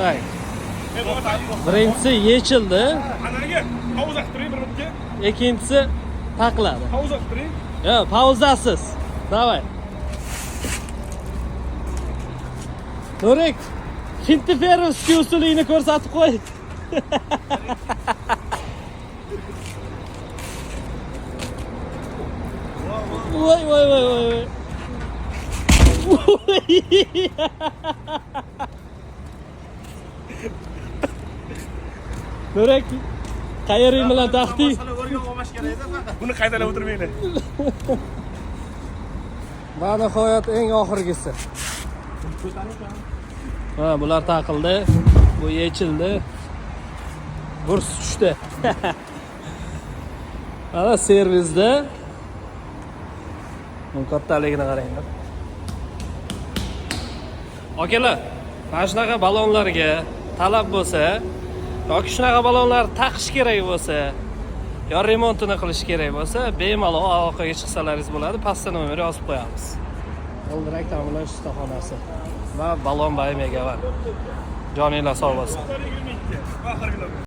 Так. Birinchisi yechildi, Anaga pauza qilib turing bir minutga. Ikkinchisi taqiladi. Pauza qilib turing. Yo, pauzasiz. Давай. Nurik, Fintiferovskiy usulingni ko'rsatib qo'y. Voy voy voy voy voy. Nurik, qayering bilan taqding? O'rganib olmash kerak-da faqat. Buni qaytalab o'tirmanglar. Va nihoyat eng oxirgisi. Ha, bular taqildi. Bu yechildi. Burs tushdi. Mana servisda. Buni kattaligini qaranglar. Akalar, mana shunaqa balonlarga talab bo'lsa yoki shunaqa balonlar taqish kerak bo'lsa, yo remontini qilish kerak bo'lsa, bemalol aloqaga chiqsalaringiz bo'ladi. Pastda nomer yozib qo'yamiz. G'ildirak ta'mirlash ustaxonasi va Balon by Megavan. Joninglar sog' bo'lsin. 22. Oxirgi.